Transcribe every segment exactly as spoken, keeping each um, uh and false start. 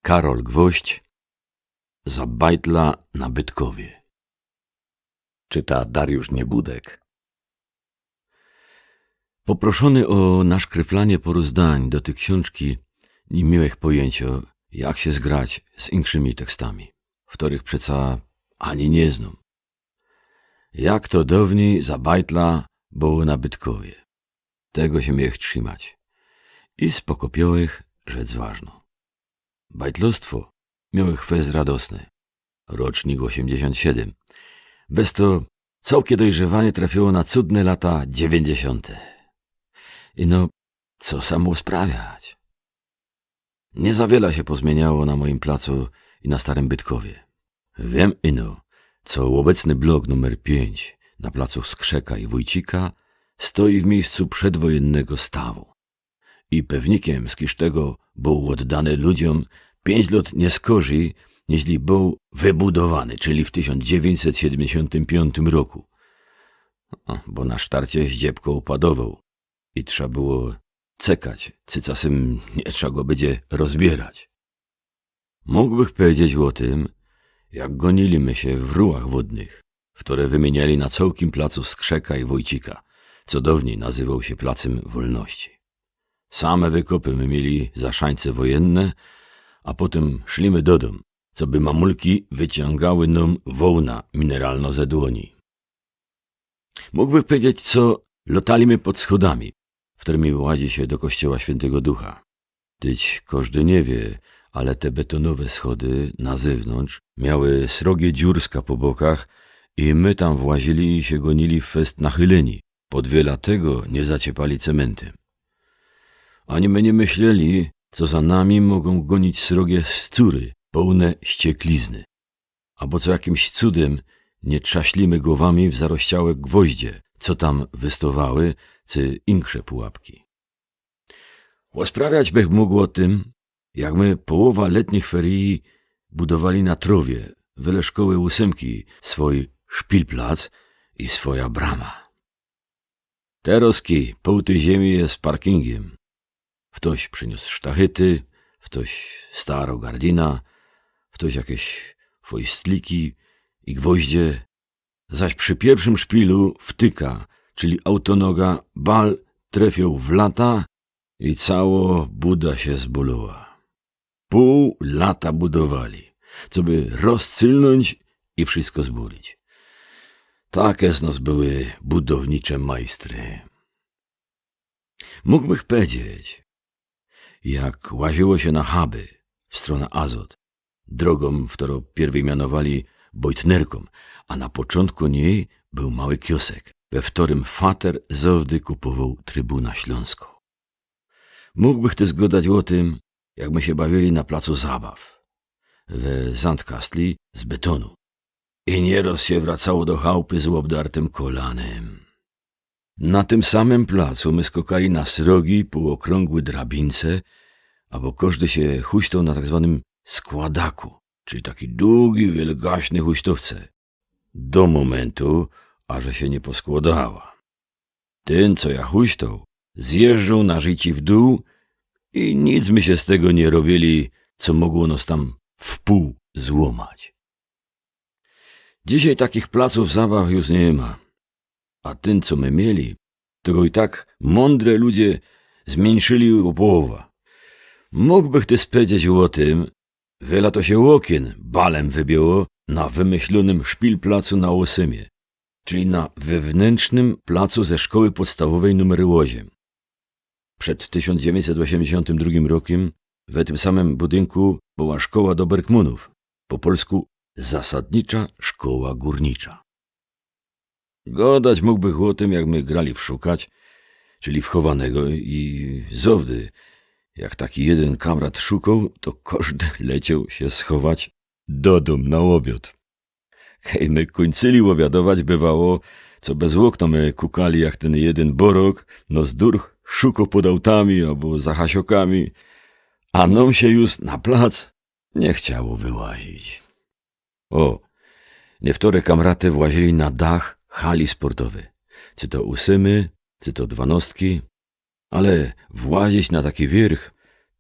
Karol Gwoźdź. Za bajtla na Bytkowie. Czyta Dariusz Niebudek. Poproszōny ô naszkryflanie poru zdań do tyj ksiōnżki, niy miōłech pojyńciŏ, jak sie zgrać z inkszymi tekstami, ftorych przeca ani niy znōm. Jak to downij za bajtla było na Bytkowie. Tego sie miałech trzimać. I spokopiołech rzec ważno. Bajtlostwo miało chwest radosny. Rocznik ôziymdziesiōnt siedym. Bez to cołkie dojrzewanie trafiło na cudne lata dziewiyńćdziesiōnte. Ino, co sam było sprawiać? Niy za wiela sie pozmiyniało na mojim placu i na starym Bytkowie. Wiym ino, co ôbecny blok numer piyńć na placu Skrzeka i Wójcika stoi w miyjscu przedwojennego stawu. I pewnikiym, skiż tego było ôddane ludziōm, piyńć lŏt niyskorzij, niźli bōł wybudowany, czyli w tysiōnc dziewiyńćset siedymdziesiōntym piōntym roku. A, bo na sztarcie zdziebko upadowoł i trza było cekać, czy czasym niy trza go bydzie rozbierać. Mōgłbych pedzieć ô tym, jak gonili my sie w rułach wodnych, ftore wymiyniali na cołkim placu Skrzeka i Wójcika, co downij nazywoł sie Placym Wolności. Same wykopy my mieli za szańce wojenne, a potym szli my do dōm, coby mamulki wyciōngały nōm wołna mineralno ze dłōni. Mōgłbych pedzieć, co lotali my pod schodami, ftorymi łazi sie do kościoła Świyntego Ducha. Tyć kożdy niy wiy, ale te betonowe schody na zewnōntrz miały srogie dziurska po bokach i my tam włazili i sie gonili fest nachyleni, pod wiela tego niy zaciepali cementem. Ani my niy myśleli, co za nami mogōm gonić srogie scury, połne ścieklizny. Abo co jakimś cudym niy trzasli my głowami w zarościałe gwoździe, co tam wystowały, czy insze pułapki. Rozprawiać bych mōg ô tym, jak my połowa letnich feryji budowali na Trowie, wele szkoły ósymki, swōj szpilplac i swoja brama. Terozki pōł tyj ziymi je parkingiym. Ftoś przyniyŏs sztachyty, ftoś staro gardina, ftoś jakeś fojstliki i gwoździe. Zaś przi piyrwszym szpilu wtyka, czyli autonoga, bal trefioł w lata i cało buda sie zboloła. Pōł lata budowali, coby rozcylnōńć i wszysko zburić. Take z nŏs były budownicze majstry. Mōg bych pedzieć, jak łaziło sie na Chaby, w strōna Azot, drogōm, ftorõ piyrwyj mianowali Bojtnerkōm, a na poczōntku nij bōł mały kiosek, we ftorym fater zŏwdy kupowoł Trybōna Ślōnskõ. Mōg bych tyż zgodać ô tym, jak my sie bawili na placu zabaw we Zandkastli z betōnu. I niyroz sie wracało do chałpy z ôbdartym kolanym. Na tym samym placu my skokali na srogi, pōłokrōngły drabince, abo kożdy sie huśtoł na tak zwanym składaku, czyli taki dugi, wielgaśny huśtowce. Do mōmyntu, aże sie niy poskłodała. Tyn, co ja huśtoł, zjeżdżoł na życi w dōł i nic my sie z tego niy robili, co mogło nŏs tam w pōł złōmać. Dzisiej takich placōw zabaw już niy ma. A tyn, co my mieli, to go i tak mōndre ludzie zmiyńszyli ô połowa. Mōg bych tyż pedzieć ô tym, wiela to sie ôkien balym wybiło na wymyślōnym szpilplacu na Ôsymie, czyli na wewnyntrznym placu ze szkoły podstawowej numer ôziym. Przed tysiōnc dziewiyńćset ôziymdziesiōntym drugim rokiym we tym samym budynku była szkoła doberkmōnōw, po polsku Zasadnicza Szkoła Gōrnicza. Godać mōg bych ô tym, jak my grali w szukać, czyli w chowanego i zŏwdy, jak taki jedyn kamrat szukoł, to kożdy lecioł sie schować do dōm na ôbiŏd. Kej my kōńczyli ôbiŏdować, bywało, co bez ôkno my kukali, jak tyn jedyn borok, nŏs durch szukoł pod ôwtami abo za hasiokami, a nōm sie już na plac niy chciało wyłazić. Ô, niy wtore kamraty włazili na dach hali sportowyj, czy to ôsymy, czy to dwanŏstki, ale włazić na taki wiyrch,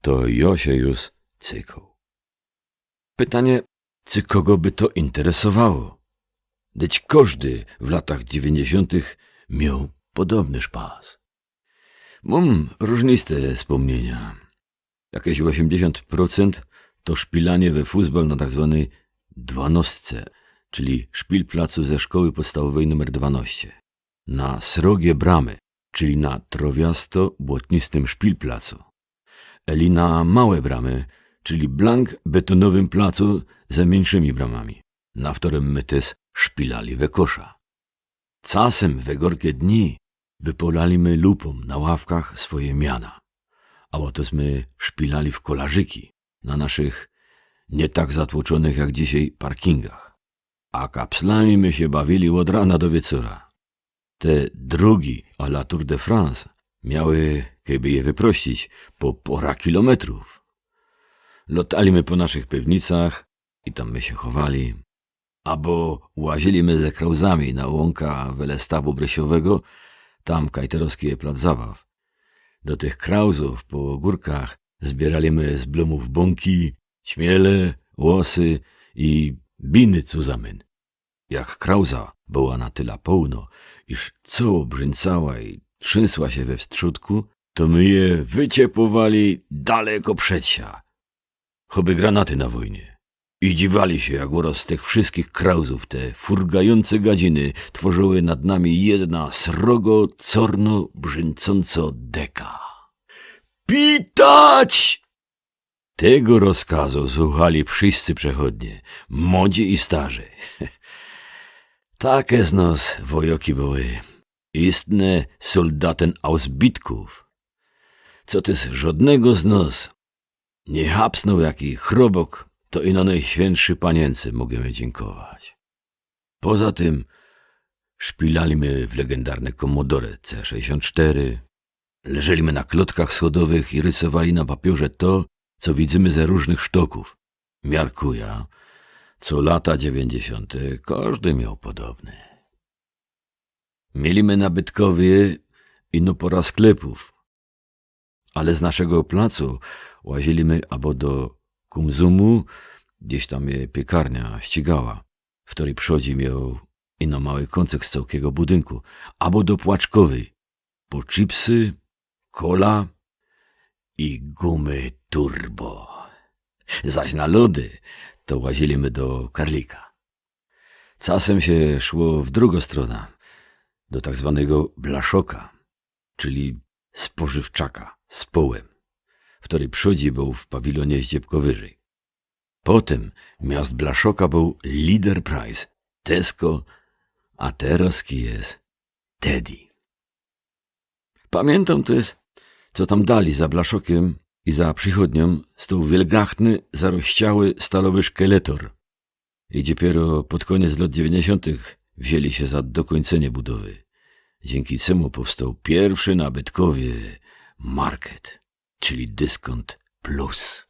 to jŏ sie już cykoł. Pytanie, czy kogo by to interesowało? Dyć kożdy w latach dziewiyńćdziesiōntych mioł podobny szpas. Mōm rōżniste spōmniynia. Jakeś ôziymdziesiōnt procynt to szpilanie we fuzbol na tak zwanyj dwanostce, czyli szpilplacu ze szkoły podstawowyj numer dwanoście. Na srogie bramy, czyli na trowiasto-błotnistym szpilplacu. Eli na małe bramy, czyli blank betonowym placu ze miyńszymi bramami, na wtorym my tys szpilali we kosza. Casym we gorkie dni wypolali my lupōm na ławkach swoje miana. A ôtys my szpilali w kolarzyki na naszych niy tak zatłōczōnych jak dzisiej parkingach. A kapslami my sie bawili ôd rana do wieczora. Te drogi à la Tour de France miały, kejby je wyprościć, po pora kilometrōw. Lotali my po naszych piwnicach i tam my sie chowali. Abo łazili my ze krauzami na łōnka wele stawu brysiowego, tam kaj terŏzki je plac zabaw. Do tych krauzōw po gōrkach zbiyrali my z blōmōw bōnki, ćmiele, łosy i biny cuzamyn. Jak krauza była na tela połno, iż coło brzyncała i trzynsa sie we wstrzōdku, to my je wyciepowali daleko przed sia. Choby granaty na wojnie. I dziwali sie, jak ôroz tych wszyskich krauzōw te furgajōnce gadziny tworzyły nad nami jedna srogo, corno brzyncōnco deka. Pitać! Tego rozkazu słuchali wszyscy przechodnie, młodzi i starzi. Take z nos wojoki były. Istne soldaten aus bitków. Co tys żodnego z nos niy hapsnōł jaki chrobok, to ino Nojświyntszyj Paniynce możymy dziynkować. Poza tym szpilali my w legendarne Commodore C sześćdziesiōnt sztyry, leżyli my na klotkach schodowych i rysowali na papiōrze to, co widzymy ze rōżnych sztokōw. Miarkuja, co lata dziewiyńćdziesiōnte kożdy mioł podobne. Mieli my na Bytkowie ino pora sklepōw, ale z naszego placu łazili my abo do Kumzumu, gdzieś tam je piekarnia ścigała, w ktorej przodzi mioł ino mały kōncyk z cołkigo budynku, abo do Płaczkowej po chipsy, kola i gumy turbo. Zaś na lody to łazili my do Karlika. Casym sie szło w drugõ strōnã, do tak zwanego blaszoka, czyli spożywczaka z połym, w której przodzi bōł w pawilonie ździebkowyżyj. Potym miast blaszoka bōł Leader Price, Tesco, a terŏzki je Teddy. Pamiyntōm tys, co tam dali za blaszokiym i za przichodniōm stoł wielgachtny, zarościały stalowy szkieletor. I dopiyro pod kōniec lŏt dziewiyńćdziesiōntych wziyni sie za dokōńcynie budowy. Dziynki cymu powstoł piyrszy na Bytkowie market, czyli dyskōnt plus.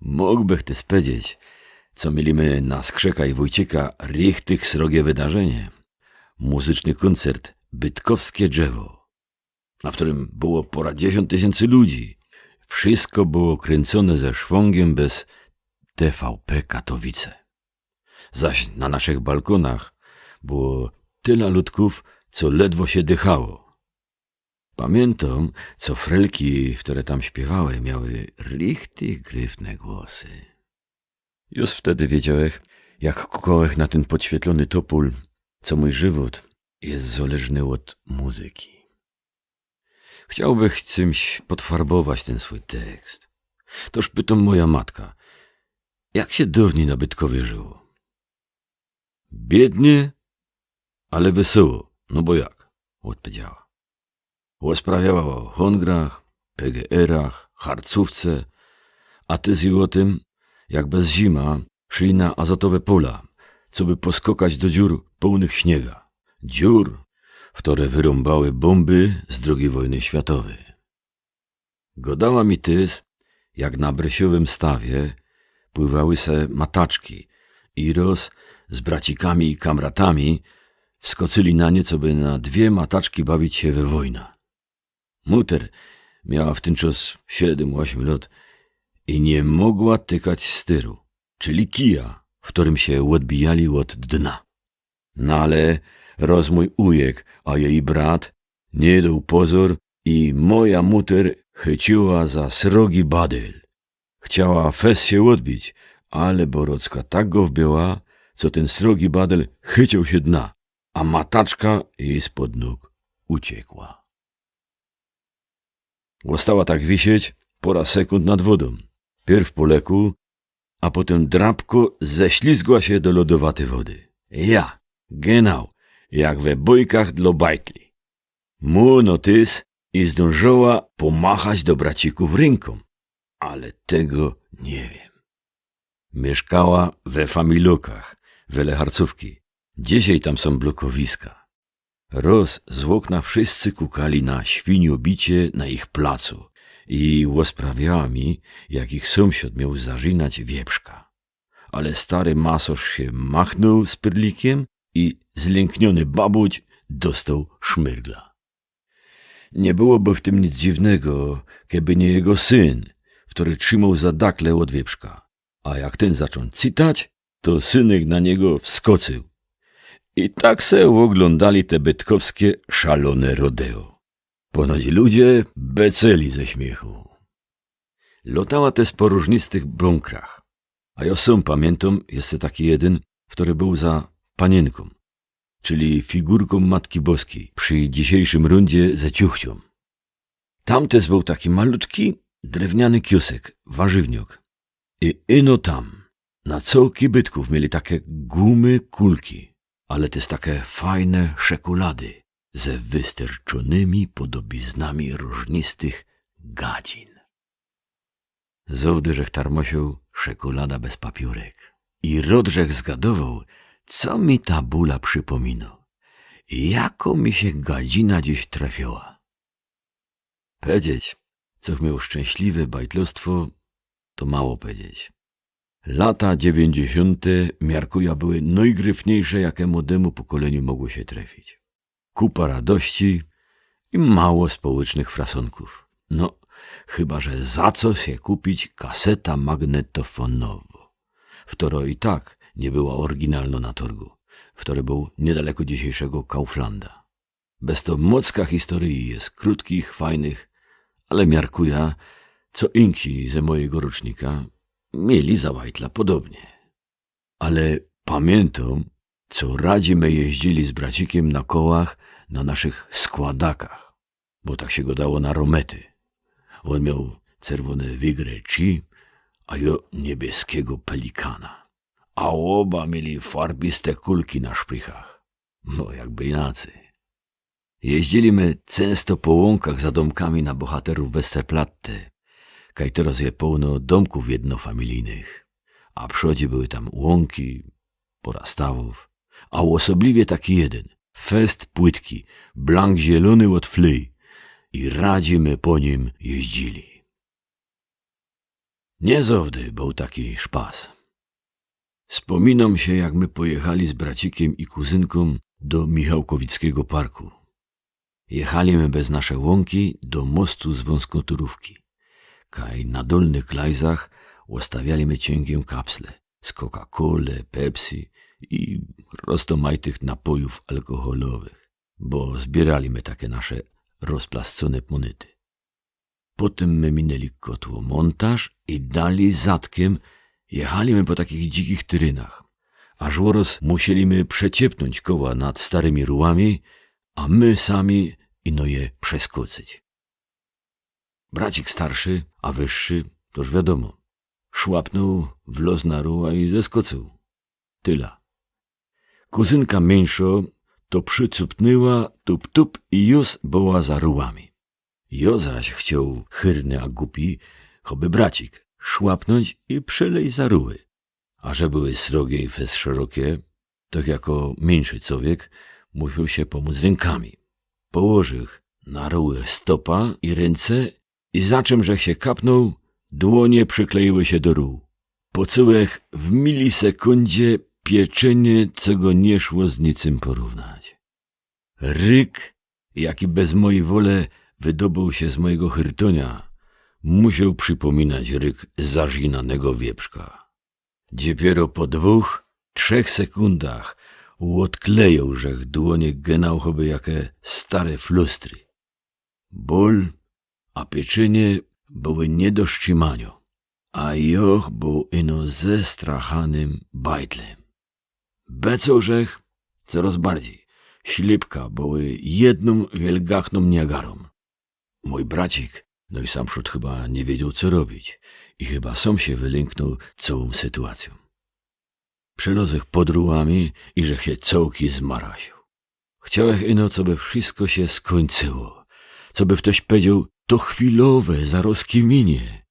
Mōgłbych tys pedzieć, co mieli my na Skrzeka i Wōjcika richtig srogie wydarzynie. Muzyczny kōncert Bytkowskie Drzewo, na którym było pora dziesiōnt tysiyncy ludzi. Wszysko było kryncōne ze szwōngiym bez T V P Katowice. Zaś na naszych balkōnach było tela ludkōw, co ledwo sie dychało. Pamiyntōm, co frelki, które tam śpiywały, miały richtig gryfne głosy. Już wtedy wiedziałech, jak kukałech na tyn podświytlōny topōl, co mōj żywot je zależny ôd muzyki. Chciałbych cymś podfarbować tyn swōj tekst. Toż pytōm moja matka, jak sie dŏwnij na Bytkowie żyło? Biydnie, ale wesoło, no bo jak? Ôdpowiedziała. Rozprawiała ô hōngrach, P G R-ach, harcōwce, a tyż i ô tym, jak bez zima szli na azotowe pola, coby poskokać do dziur połnych śniega. Dziur, w które wyrōmbały bōmby z drugij wojny światowyj. Gŏdała mi tyż, jak na Brysiowym stawie pływały se mataczki i roz z bracikami i kamratami wskoczyli na nie, coby na dwie mataczki bawić sie we wojna. Muter miała w tyn czas siedym, ôsiem lŏt i niy mogła tykać styru. czyli kija, w kerym sie ôdbijali ôd dna. No ale roz mōj ujek, a jeji brat niy doł pozōr i moja muter chyciła za srogi badel. Chciała fest sie ôdbić, ale borōczka tak go wbiła, co tyn srogi badel chycioł sie dna, a mataczka jej spod nōg uciekła. Ôstała tak wisieć pora sekund nad wodōm. Piyrw po leku, a potym drapko ześlizgła sie do lodowatyj wody. Ja, genau, jak we bojkach dlo bajtli. Mōł notys i zdōnżała pomachać do bracików rynkōm, ale tego niy wiym. Miyszkała we Familokach, wele Harcōwki. Dzisiej tam sōm blokowiska. Roz z ôkna wszyscy kukali na świniobicie na ich placu i ôsprawiała mi, jak ich sōmsiod mioł zarzynać wieprzka. Ale stary masorz sie machnōł z pyrlikiym i zlynkniōny babuć dostoł szmyrgla. Niy byłoby w tym nic dziwnego, keby niy jego syn, kery trzimoł za dakle ôd wieprzka. A jak tyn zaczōn cytać, to synek na niego wskocył. I tak se ôglōndali te bytkowske szalōne rodeo. Ponoć ludzie beceli ze śmiychu. Lotała tyż po rōżnistych bōnkrach. A jo sōm pamiyntōm jeszcze taki jedyn, kery bōł za Paniynkōm, czyli figurkōm Matki Boskij przi dzisiejszym rundzie ze ciuchciōm. Tam tyż bōł taki malutki, drewniany kiosek, warzywniok. I ino tam, na cołki bytków mieli take gumy kulki, ale tyż take fajne szekulady ze wysterczōnymi podobiznami rōżnistych gadzin. Zowdy żech tarmosioł szekulada bez papiōrek. I rod żech zgadowoł, co mi ta bula przipōminŏ. Jako mi sie gadzina dziś trefiyła. Powiedzieć, co żech mioł szczynśliwe bajtlostwo, to mało powiedzieć. Lata dziewiyńćdziesiōnte, miarkujã, były nojgryfniyjsze, jake młodymu pokolyniu mogły sie trefić. Kupa radości i mało społecznych frasōnków. No, chyba że za co sie kupić kaseta magnetofonowŏ, wtŏrŏ i tak niy była ôryginalnŏ na tŏrgu, wtōry bōł niydaleko dzisiejszego Kauflanda. Bez to mocka historyji je krótkich, fajnych, ale miarkujã, co inki ze mojigo rocznika mieli za bajtla podobnie. Ale pamiyntōm, co radzi my jeździli z bracikiym na kołach na naszych składakach, bo tak sie go dało na romety. Ôn mioł czerwōne wigreci, a jo niebieskigo pelikana. A ôba mieli farbiste kulki na szprichach. No, jakby inacyj. Jeździli my czynsto po łōnkach za dōmkami na bohaterōw Westerplatte, kaj teroz je połno dōmkōw jednofamilijnych, a przodzie były tam łōnki, pora stawōw, a ôsobliwie taki jedyn, fest płytki, blank zielōny ôd flej, i radzi my po nim jeździli. Niy zŏwdy bōł taki szpas. Spōminōm sie, jak my pojechali z bracikiym i kuzynkōm do Michałkowickigo parku. Jechali my bez nasze łōnki do mostu z Wōnskotōrōwki, kaj na dolnych glajzach ôstawiali my ciyngiym kapsle z Coca-Cole, Pepsi i roztōmajtych napojōw alkoholowych, bo zbiyrali my take nasze rozplascōne mōnyty. Potym my miynyli kotłōmōntaż i dalij zadkiym jechali my po takich dzikich terynach, aż ôroz musieli my przeciepnōńć koła nad starymi rułami, a my sami ino je przeskoczyć. Bracik starszy, a wyższy, toż wiadōmo, szłapnōł w lŏz na ruła i zeskoczył. Tyla. Kuzynka miyńszŏ to przycupniyła, tup, tup i już była za rułami. Jo zaś chcioł, hyrny a gupi, choby bracik, szłapnōńć i przyleć za ruły. A że były srogie i fest szerokie, to jako miyńszy cowiek musioł sie pōmōc rynkami. Położych na ruły stopa i rynce i za czym żech sie kapnōł, dłonie przykleiły sie do ruł. Pocułech w milisekōndzie pieczynio, co go niy szło z niczym porównać. Ryk, jaki bez mojij wole wydobōł sie z mojigo hyrtōnia, musioł przipōminać ryk zarzinanego wieprzka. Dopiyro po dwōch, trzech sekundach ôdklejoł żech dłonie genau choby jake stare flustry. Bōl a piyczynie były niy do strzimaniŏ, a jŏch bōł ino zestrachanym bajtlym. Becoł żech coroz bardzij. Ślipka były jednōm wielgachnōm Niagarōm. Mōj bracik nojsamprzōd chyba niy wiedzioł, co robić, i chyba sōm sie wylynknōł cołkym sytuacyjōm. Przelŏzłech pod rułami i żech sie cołki zmarasił. Chciołech ino, coby wszysko sie skōńcyło, coby ftoś pedzioł: „To chwilowe, zarŏz minie”.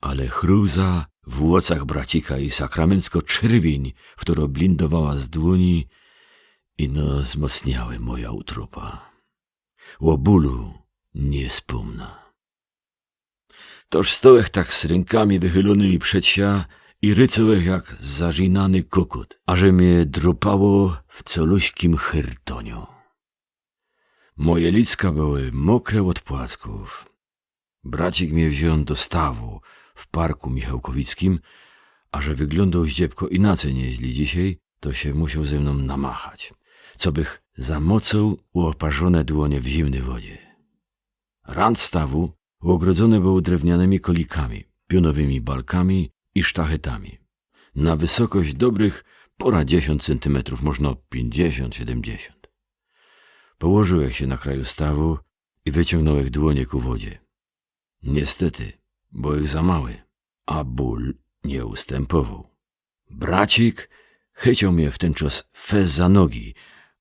Ale chruza w ôczach bracika i sakramenckŏ czerwiyń, ftorŏ blindowała z dłōni, ino zmocniały moja utropa. Ô bōlu niy spōmna. Toż stołech tak z rynkami wychylōnymi przed sia i rycołech jak zarzynany kōkōt, aże mie dropało w coluśkim chyrtōniu. Moje licka były mokre ôd płackōw. Bracik mie wziōn do stawu w parku michałkowickim, a że wyglōndoł zdziebko inacyj niźli dzisiej, to sie musioł ze mnōm namachać, cobych zamocoł ôparzōne dłonie w zimnyj wodzie. Rant stawu ôgrodzōny bōł drewnianymi kolikami, pionowymi balkami i sztachytami. Na wysokość dobrych pora dziesiōndź cyntymetrōw, możno piyńćdziesiōndź, siedymdziesiōndź. Położyłech sie na kraju stawu i wyciōngnōłech dłonie ku wodzie. Niestety, byłech za mały, a bōl niy ustympowoł. Bracik chyciōł mie w tyn czas fest za nogi,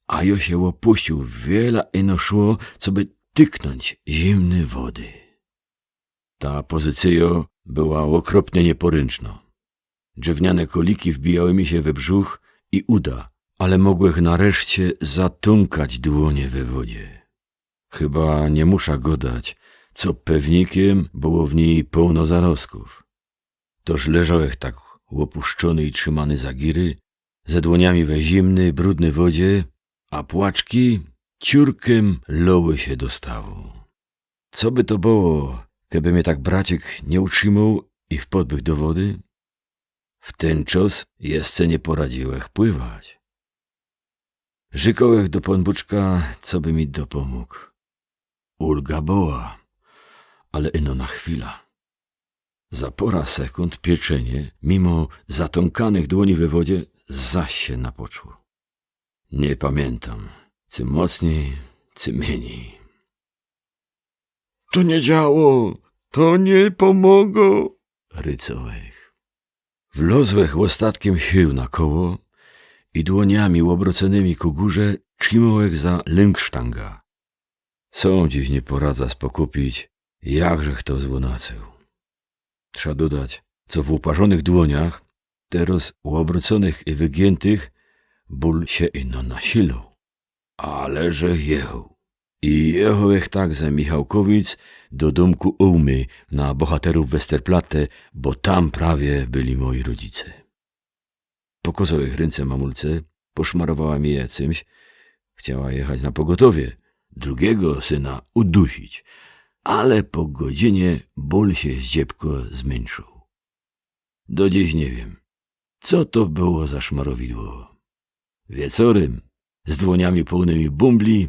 a jŏ sie ôpuściōł, wiela ino szło, coby tyknōńć zimnyj wody. Ta pozycyjŏ była ôkropnie niyporyncznŏ. Drzewniane koliki wbijały mi sie we brzuch i uda, ale mogłech nareszcie zatōnkać dłonie we wodzie. Chyba niy musza godać, co pewnikiym było w nij połno zarostków. Toż leżołech tak ôpuszczōny i trzimany za giry, ze dłoniami we zimnyj, brudnyj wodzie, a płaczki ciurkiym loły sie do stawu. Co by to było, keby mie tak braciek niy utrzimoł i wpadłbych do wody? W tyn czas jeszcze niy poradziłech pływać. Rzykołech do Pōnbōczka, coby mi dopōmōg. Ulga była, ale ino na chwila. Za pora sekōnd pieczynie, mimo zatōnkanych dłoni we wodzie, zaś sie napoczło. Niy pamiyntōm, cy mocnij, cy mynij. To niy działo, to niy pōmogo, rycołech. Wlozłech ôstatkiym sił na koło i dłoniami ôbrocōnymi ku gōrze trzimołech za lynksztanga. Sōm dziś niy poradza spokupić, jakżech to zło nacył. Trza dodać, co w ôparzōnych dłoniach, teroz ôbrocōnych i wygiyntek, ból sie ino nasiloł. Ale żech jechoł. I jechołech tak ze Michałkowic do dōmku u ōmy na bohaterōw Westerplatte, bo tam prawie byli moi rodzice. Pokozołech rynce mamulce, poszmarowała mie jacyms, chciała jechać na pogotowie, drugigo syna udusić, ale po godzinie ból sie zdziebko zmyńszył. Do dziś niy wiym, co to było za szmarowidło. Wiecorym, z dłoniami połnymi bōmbli,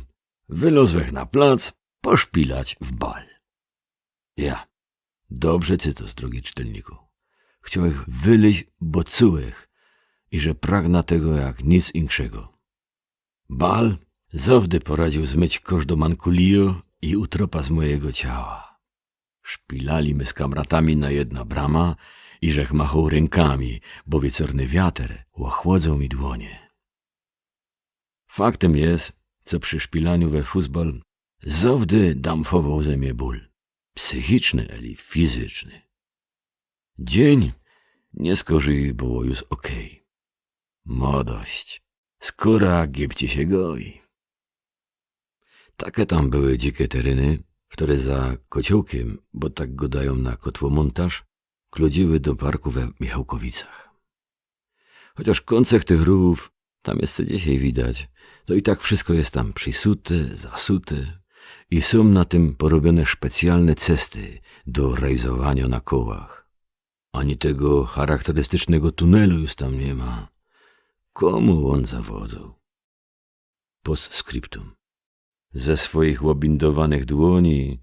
wylozłech na plac poszpilać w bal. Ja, dobrze cytōsz, drogi czytelniku. Chciołech wylyź, bo cułech, iże pragna tego jak nic inkszego. Bal zŏwdy poradziōł zmyć kożdo mankulijo i utropa z mojigo ciała. Szpilali my z kamratami na jedna brama i żech machoł rynkami, bo wiecorny wiater ôchłodzoł mi dłonie. Faktym je, co przi szpilaniu we fusbal zŏwdy damfowoł ze mie ból. Psychiczny, eli fizyczny. Dziyń niy skorzij było już okej. Młodość. Skōra gibci sie goi. Take tam były dzike teryny, ftory za kociołkiym, bo tak godajōm na kotłomōntaż, klodziły do parku we Michałkowicach. Chociŏż kōncech tych rōwōw tam jeszcze dzisiej widać, to i tak wszysko je tam przisute, zasute i sōm na tym porobiyne specjalne cesty do rejzowaniŏ na kołach. Ani tego charakterystycznego tunelu już tam niy ma. Komu ôn zawodzōł? Postscriptum. Ze swojich ôbindowanych dłōni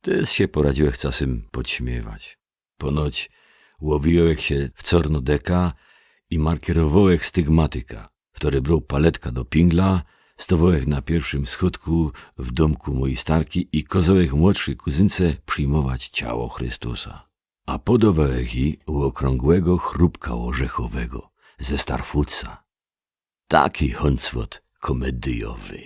tyż sie poradziłech czasym podśmiywać. Ponoć ôwijałech sie w corno deka i markierowołech stygmatyka, kery broł paletka do pingla, stowołech na piyrszym schōdku w dōmku mojij starki i kozołech młodszyj kuzynce przijmować ciało Chrystusa. A podowołech jij ôkrōngłego chrupka ôrzechowego ze Starfudsa. Taki hōncwot komedyjowy.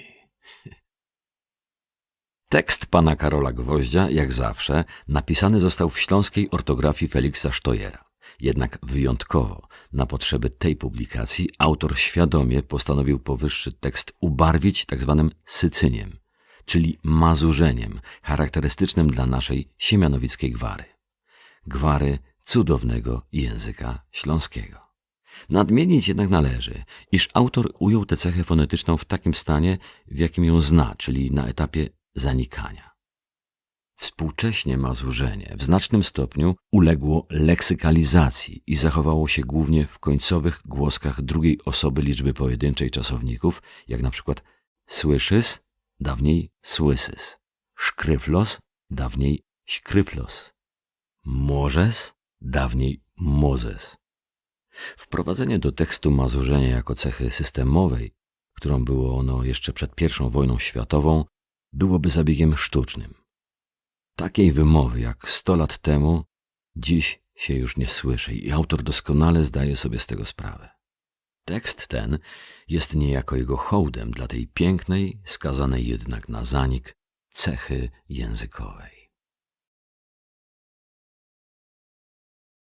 Tekst pana Karola Gwoździa, jak zawsze, napisany został w ślōnskij ortografii Feliksa Sztojera. Jednak wyjōntkowo na potrzeby tyj publikacyje autōr świadōmie postanowiōł powyższy tekst ubarwić tak zwanym sycyniym, czyli mazurzyniym, charakterystycznym dla naszyj siemianowickyj gwary. Gwary cudownego jynzyka ślōnskigo. Nadmienić jednak należy, iż autōr ujōł tę cechę fonetyczną w takim stanie, w jakim jōm zna, czyli na etapie zanikania. Współcześnie mazurzynie w znacznym stopniu uległo leksykalizacji i zachowało sie głōwnie w kōńcowych głoskach drugij ôsoby liczby pojedynczej czasowników, jak na przykład słyszys, dawniej słysys, szkryflos, dawniej śkryflos, możesz, dawniej mozes. Wprowadzenie do tekstu mazurzynie jako cechy systemowyj, kerōm było ôno jeszcze przed piyrwszōm wojnōm światowōm, byłoby zabiegiem sztucznym. Takij wymowy jak sto lat tymu dziś sie już niy słyszy i autōr doskonale zdaje sobie z tego sprawę. Tekst ten jest niejako jego hołdym dla tyj piyknyj, skazanyj jednak na zanik cechy jynzykowyj.